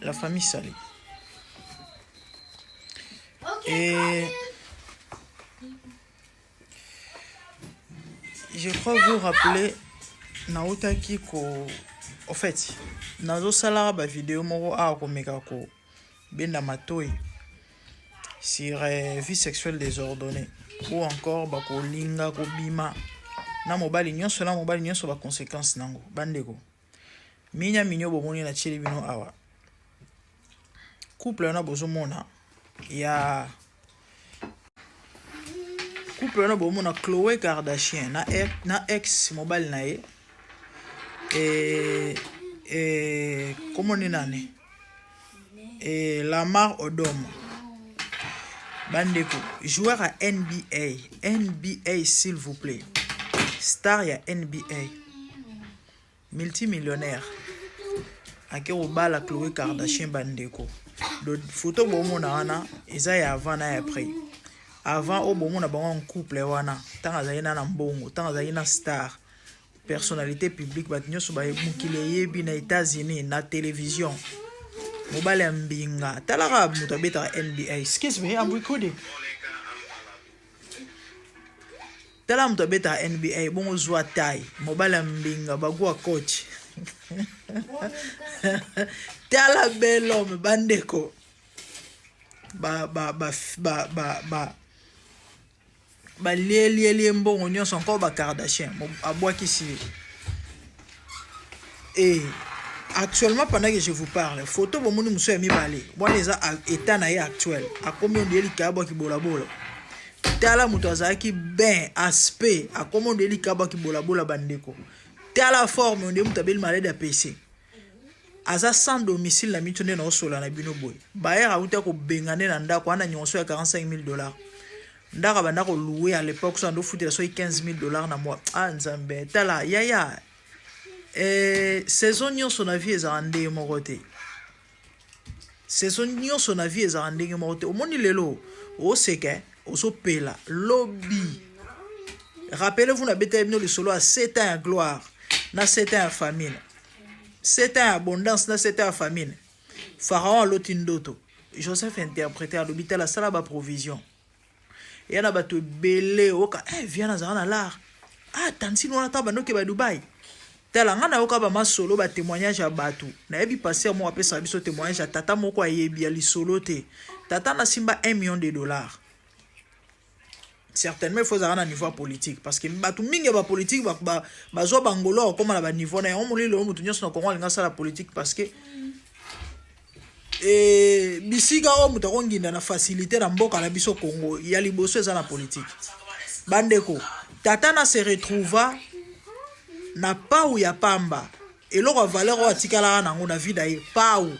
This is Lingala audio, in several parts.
La famille Sali. Et je crois vous rappeler nautaki ko en fait nazosalaka bavideo moko awa komeka kobenda matoi sur euh, vie sexuelle désordonnée ou encore bakolinga kobima na mobali nyonso na mobali nyonso baconséquence nango bandeko minya minyo bomoni natieli bino awa couple wana bozomona ya couple wana bomona Chloe Kardashian na, na ex mobali na ye e, e, komoni nani e, Lamar Odom bandeko joueur ya NBA NBA s'il vous plaît star ya NBA Multimillionnaire ake kobala Chloe Kardashian bandeko. Photo bomona wana eza ya avant na ya après. Avant oyo bomona bango en couple wana ntango azalaki na na mbongo, ntango azalaki na star, personnalité publique, bato nyonso ba mokili eyebi na États-Unis na télévision. Mobali ya mbinga. Talaka moto abetaka NBA. Excuse me, I'm recording. Tala moto abetaka NBA bongo zwa taille mobali ya mbinga bagua coach tala bel homme bandeko ba ba ba ba ba ba balielielie mbongo nyonso encore ba Kardashian abwakisi ye et actuellement pendant que je vous parle photo bomoni mosusu ya mibale wana eza état na ye actuel akomi ondie likaya bwaki bolabola tala moto azalaki ben aspect akomi ondie likaya bwaki bolabola bandeko tala forme ondie moto abeli malade ya pc aza sans domicile na mito nde naosola na bino boye bayer auta kobenga nde na ndako wana nyonso ya 45 000 dollars ndako abanda koloue à l'époque so ando futela soki 15 000 dollars na mois ah nzambe tala yaya eh, saison nyonso na vie ezalaka ndenge moko te saison nyonso na vie ezalaka ndenge moko te omoni lelo oseka ozopela lobi rappelez-vous nabetaki bino lisolo ya 7 ans ya gloire na 7 ans ya famine 7 ans ya abondance na 7 ans ya famine pharaon aloti ndoto joseph interprete alobi tala sala baprovision eya na bato ebele oyoka eh, viana azala na lar ah tantine wana ntango bandoki ba dubai tala ngai nayoka bamasolo batémoignage ya bato nayebi paster moko apesaka biso témoignage ya tata moko ayebi ya lisolo te tata nasimba 1 million de dollars certainement il faut ezalaka na niveau ya politique parce que bato mingi ya bapolitique bazwa bangolo akokóma na baniveau na yango moli lelo moto nyonso na kongo alingi asala politique parce que e, bisika oyo moto akonginda na facilité na mboka na biso Congo ya liboso eza na politique bandeko tata na se retrouva na pau ya pamba eloko ya valeur oyo atikalaka nango na vie na ye pau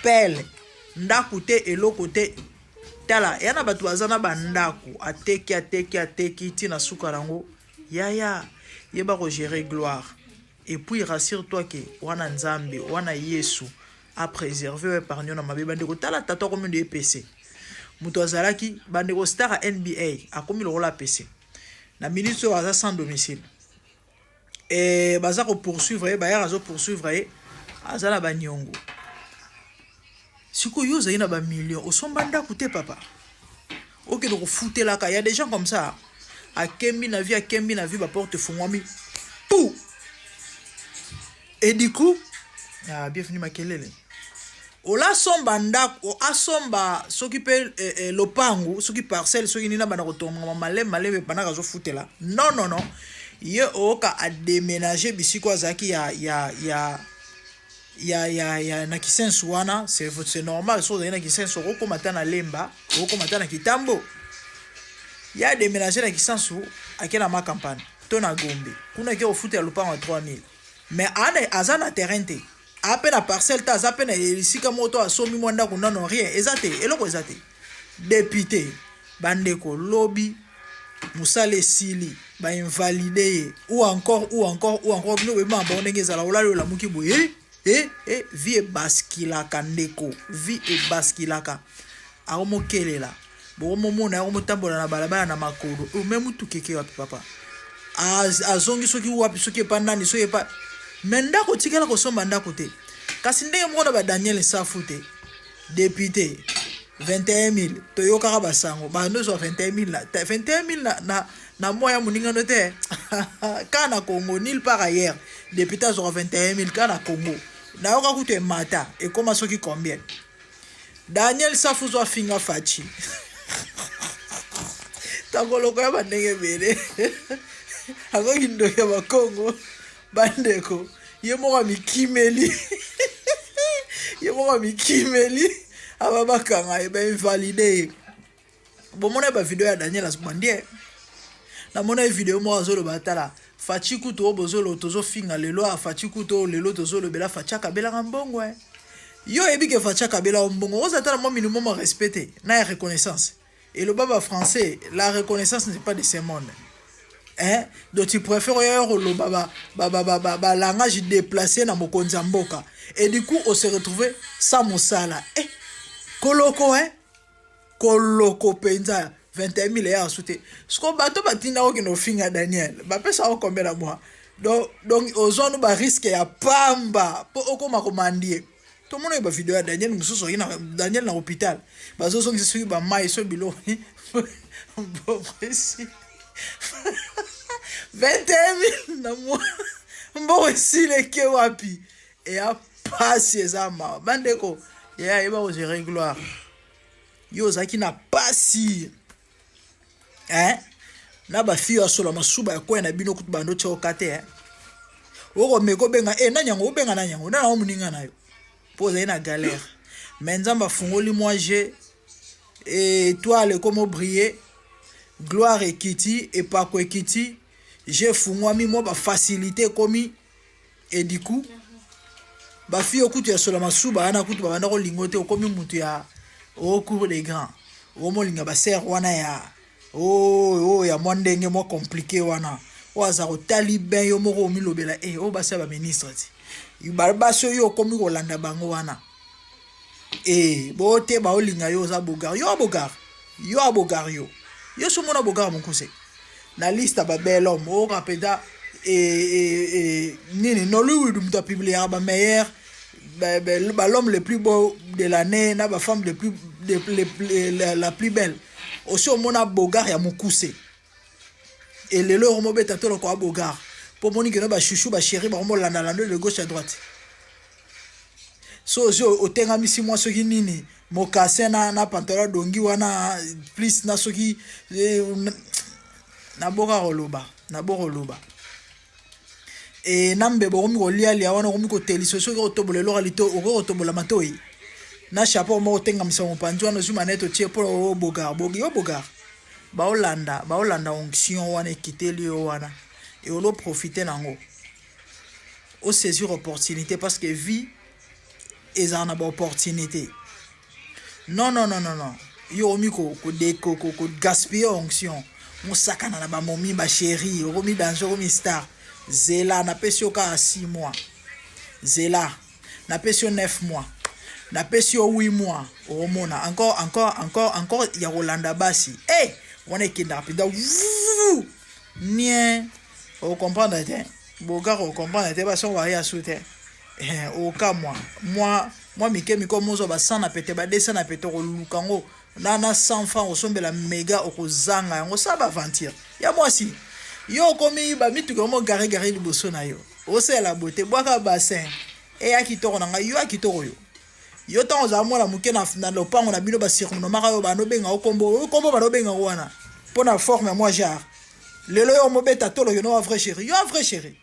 pele ndako te eloko te tala ya na bato baza na bandako ateki ateki ateki ntina suka nango yaya yeba kogérer gloire et puis rassure toi ke wana nzambe wana yesu apréserve oyo épargne na mabe bandeko tala tata akomi ndo epc moto azalaki bandeko star ya nba akomi lokola apc na minute oyo aza sans domicile e baza kopoursuivre ye bayaka azopoursuivre ye aza na baniongo sikoyo yo ozali na bamillion osomba ndako te papa okende kofutelaka ya des gens comme ça akembi na vie akembi na vie baporte efungwami pou et du coup ah, bienvenue makelele olasomba ndako asomba soki mpe eh, eh, lopangu soki parcelle soki nini abanda kotongama maleme maleme ebandaka azofutela non non non ye oyoka ademénage bisika azalaki ya, ya, ya, ya, ya, ya na kisensu wana c'est normal so ozali na kisensu okokoma ata na lemba okokoma ata na kitambo ye ademénage na kisensu ake na makampane to na gombe kuna ake kofutela lopango ya 3000 mais aza na terrain te ape na parcelle te aza mpe na esika moko to asombi mwa ndako nano rien eza te eloko eza te député bandeko lobi mosala esili bainvalide ye ou encore ou encore ou encore bino boyebaka bango ndenge ezala olali olamuki boye e e vie ebaskilaka ndeko vie ebaskilaka akomokelela bokomomona akomotambola na balabala na makolo me mutuka eke wapi papa azongi soki wapi soki epa nani soki epa me ndako otikala kosomba ndako te. Kasi ndenge moko na ba Daniel Safu te. Député 21000 toyokaka basango bando ozwa 21000 na 21000 na, na, na mwa ya moningano te kaka na Congo nulle part ailleurs député azwaka 21000 kaka na Congo nayoka kutu emata ekoma soki combien. Daniel Safu zwa finga Fatshi tangoloko ya bandenge ebele akoki ndoki ya bakongo bandeko ye moko amikimeli ye moko amikimeli aba bakanga ye bainvalide ye. Bomona bavideo ya Daniel azobandie, namona ye video moko azoloba tala Fatshi kutu oyo bozolo tozofinga lelo a Fatshi kutu oyo lelo tozolobela Fatshi akabelaka mbongo eh. Yo oyebi ke Fatshi akabela yo mbongo oza ata na mwa minimum ya respect te na ya reconnaissance. Eloba ba français, la reconnaissance n'est pas de ce monde. Hein? Donc tu préfères oya koloba ba ba ba ba, ba, ba langage déplacé na mokonzi ya mboka. Et du coup on se retrouve sans mosala. Eh koloko hein? Koloko penza 21 000 ya sute. Siko bato batinda okende ofinga Daniel. Bapesa yo combien na mois? Donc ozwa no ba risque ya pamba po okoma komandie. Tomona ba video ya Daniel mosusu oki na Daniel na hôpital. Bazozongisa soki ba mai so biloko. Mbongo esi 21 000 na mois. Mbongo esili eke wapi? Eya pasi eza mawa. Bandeko, yaya yeba kogérer gloire. Yo ozalaki na pasi. Hein? Na ba fille asola masuba ya kwaya na bino kutu bando tia okate hein? Okomeka obenga eh nani yango obenga nani yango nani yango moninga na yo mpo ozali na galère mais Nzambe afungoli mwa jeu étoile ekomi briller gloire ekiti epako ekiti jeu efungwami mwa bafacilité ekomi. Et du coup bafille okutu ya sola masuba wana kutu babanda kolingo te okomi mutu ya au cours des grands okomolinga basere wana ya oyo oh, ya mwa ndenge mwa compliqué wana oyo aza kotali ben yo moko omilobela e oyo basi ya baministre ti basi oyo okomi kolanda bango wana e bote baolinga yo oza bogar yo abogar yo abogar yo yo so mona bogar mokuse na liste ya babel homme oyoka mpenza nini Nollywood moto apubliaka bameilleur bal'homme le plus beau de l'année na bafemme le plus, de, le, la, la plus belle osi omona bogar ya mokuse elelo okomobeta to lokola bogar mpo omoni keno bachouchou bachéri bakomolandalanda de gauche à droite so osi otengamisi mwa soki nini mocassin na, na pantalon dongi wana plus na soki naboka koloba naboka koloba e na mbebo okomi kolialia wana okomi kotelisa soki okotobola eloko lito okoki kotobola matoi na chapeau moko otengamisa mopanzi wana ozwi manete otie mpo obogar bogi yo bogar baolanda baolanda onction wana ekiteli yo wana e oloprofite nango osaisir opportunité parce que vie ezala na baopportunité. Non non non non non yo okomi kogaspille onction mosakana na bamomi bachéri okomi danger okomi star zela napesi yo kaka 6 mois zela napesi yo 9 mois napesi yo 8 mois okomona encore encore encore encore ya kolanda basi e hey! Wana ekendaka mpenza nien okomprendre te bokaka okomprendre te basi baya su te okamwa mwa mwa mike mike omozwa ba 100 na pete ba 200 na pete okoluka yango na na 100 francs osombela mega okozanga yango sa baaventure ya mwasi yo okomi bamituka omo gare gare liboso na yo osala bote bwaka bassin eya kitoko na ngai yo ya kitoko yo yo ntango ozala mwana moke na, na lopango na bino basurnomaka yo banobenga yo kombo kombo banobenga yo wana mpo na forme ya mwa genre lelo yo omobeta tolo yo no wa vrai chéri yo vrai chéri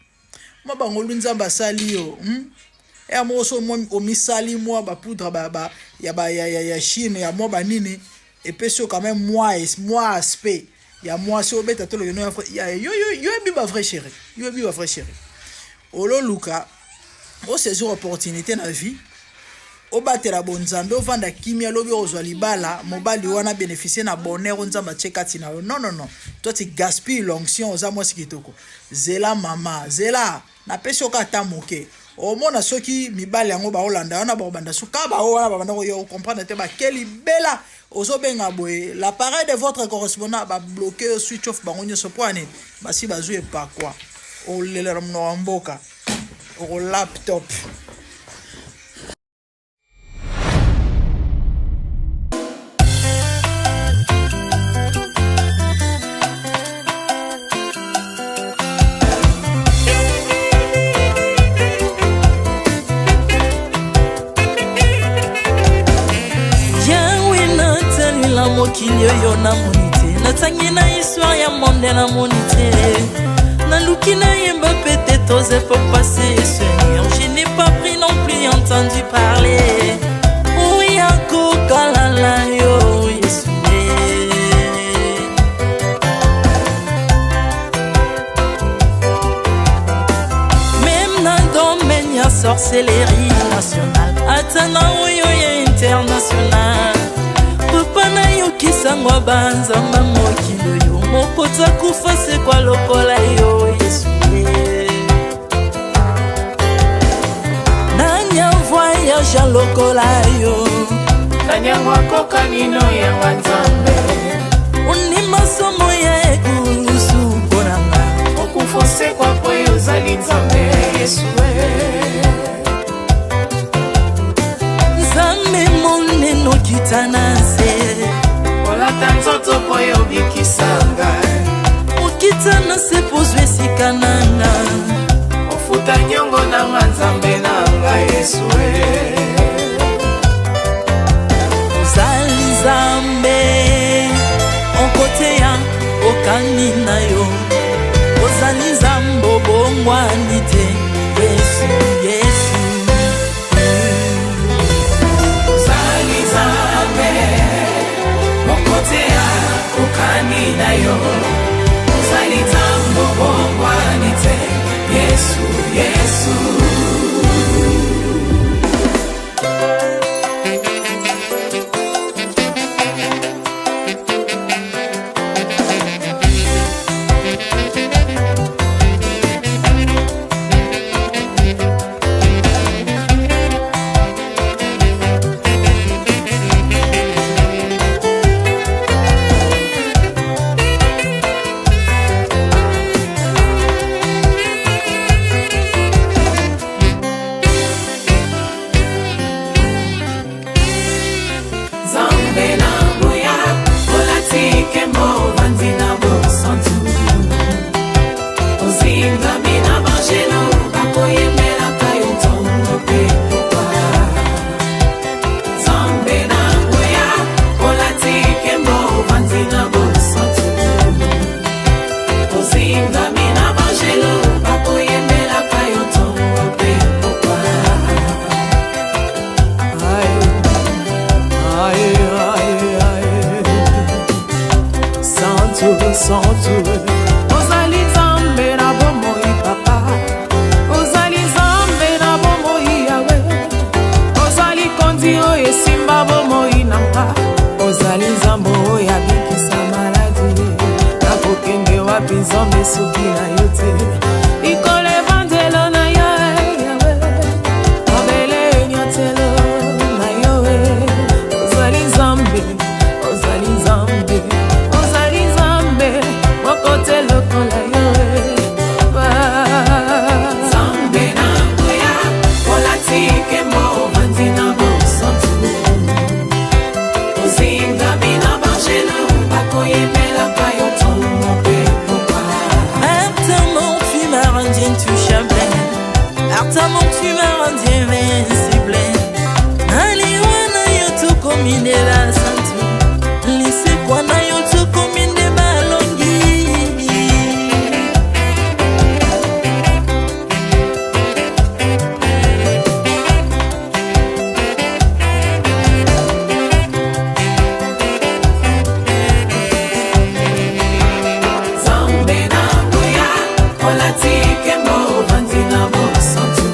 mwa bangolu nzambe asali yo eya moko so omisali mwa bapoudre ba, ba, ya, ba, ya, ya, ya chine ya mwa banini epesi yo quand même mwa, mwa aspect ya mwasi obeta tolo yo no ya, yo, yo, yo yebi ba vrai chéri yo yebi ba vrai chéri ololuka osaisir opportunité na vie obatela bonzambe ovanda kimia lobi ozwa libala mobali wana bénéficier na bonheur oyo nzambe atie kati na yo. Non non non, toi tu gaspilles l'onction oza mwasi kitoko zela mama zela napesi yo kaka ata moke omona soki mibali yango baolanda wana bakobanda so kaka bao wana babanda koyo ocomprendre te bakeli bela ozobenga boye l'appareil de votre correspondant babloke yo switch off bango nyonso mpo ani basi bazwi epakwa olela na monoko ya mboka oko laptop. na mokili oyo namoni te, natangi na histoire ya monde namoni te, naluki nayemba pe te toze po passe. Seigneur, je n'ai pas pris non plus entendu parler oya kokalala yo Yesu. Même na domaine ya sorcellerie nationale, ata na oyo ya international, papa nayokisango banzamba mokili oyo moko takufa sekwa lokola yo Yesu. Nani avoyage lokola yo? Nani yango akokani no yanga Nzambe? Ondima somo ya ekulusu mpo na nga. Okufa osekwa po yo ozali Nzambe Yesu. Nzambe monene okita na nse, olata nzoto po yo obikisa ngai. Okita na se po ozwa esika na nga. Ofuta nyongo na nga Nzambe na ngai Yesu. Ozali Nzambe okoteya okani na yo, ozali Nzambe obongwani te Yesu, Yesu. Ozali Nzambe okoteya okani na yo, ozali Nzambe obongwani te Yesu, Yesu. Nzambe na nguya, olati nkembo, ovandi na bosantu, ozingami na bangelo bakoyembelaka yo ntongo mpe pokwa. Nzambe na nguya, olati nkembo, ovandi na bosantu, ozingami na bangelo bakoyembelaka yo ntongo mpe pokwa. Aïe, aïe, aïe, aïe. Santu, santu. Ozali Nzambe na bomoi papa, ozali Nzambe na bomoi yawe, ozali kondi oyo esimba bomoi na nga, ozali Nzambe oyo abikisa maladi. Nakokende wapi Nzambe soki na yo te? Likolo evandelo na yo yawe, mabele enyatelo na yo. Ozali Nzambe, ozali Nzambe, ozali Nzambe moko te lokola yo. Nzambe na nguya, olati nkembo, ovandi na bosantu, ozingami na bangelo bakoyembelaka yo ntongo mpe pokwa. Ata tu m'as rendu intouchable, ata tu m'as rendu invincible. Naliwa na yo tokomi nde basantu, lisekwa na yo tokomi nde balongi. Nzambe na nguya, olati nkembo, ovandi na bosantu,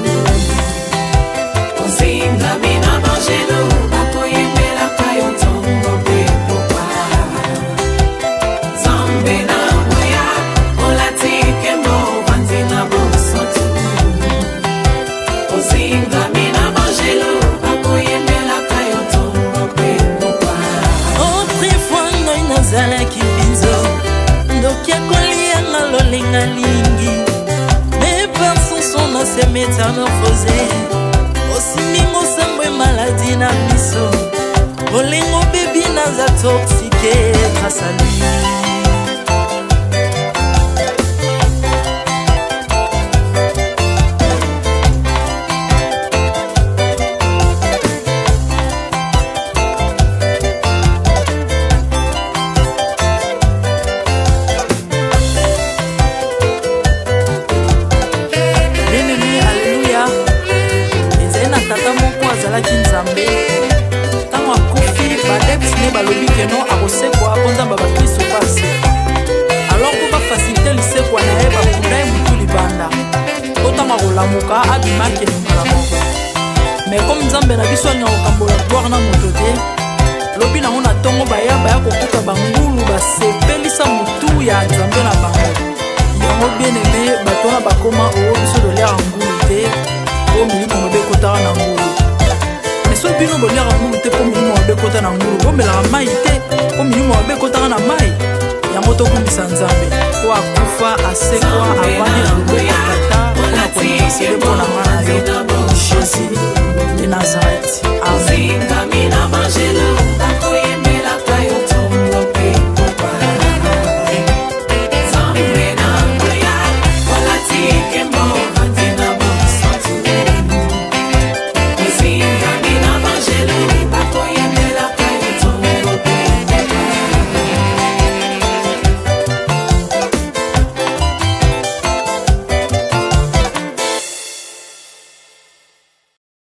ozingami na bangelo bakoyembelaka yo ntongo mpe pokwa. Nzambe na nguya, olati nkembo, ovandi na bosantu, ozingami na bangelo bakoyembelaka yo ntongo mpe pokwa. Autrefois ngai nazalaki mbinzo, ndoki akolianga lolenga lingi, mais par son son na se métamorphosé, osimbingo sambwe maladi na miso, bolingo bebi naza toxique grâce à lui. Oyo azalaki Nzambe, ntango akufi, baadeptes ne balobi que non, akosekwa mpo Nzambe ya bakristo mpe asekwa. Alors mpo bafaciliter lisekwa na ye, bakunda ye motu libanda, mpo ntango akolamuka abima, akende mbala moko. Mais comme Nzambe na biso alinga kokambola gloire na moto te, lobi nango na ntongo baya kokuta bangulu basepelisa motu ya Nzambe na bango. Yango, bien aimé, bato wana bakoma oo biso toliaka ngulu te mpo milimo mabe ekotaka na ngulu. Mais so bino boliaka ngulu te mpo milimo mabe ekota na ngulu, bomelaka mai te mpo milimo mabe ekotaka na mai. Yango tokumbisa Nzambe po akufa, asekwa, avandi na loboko.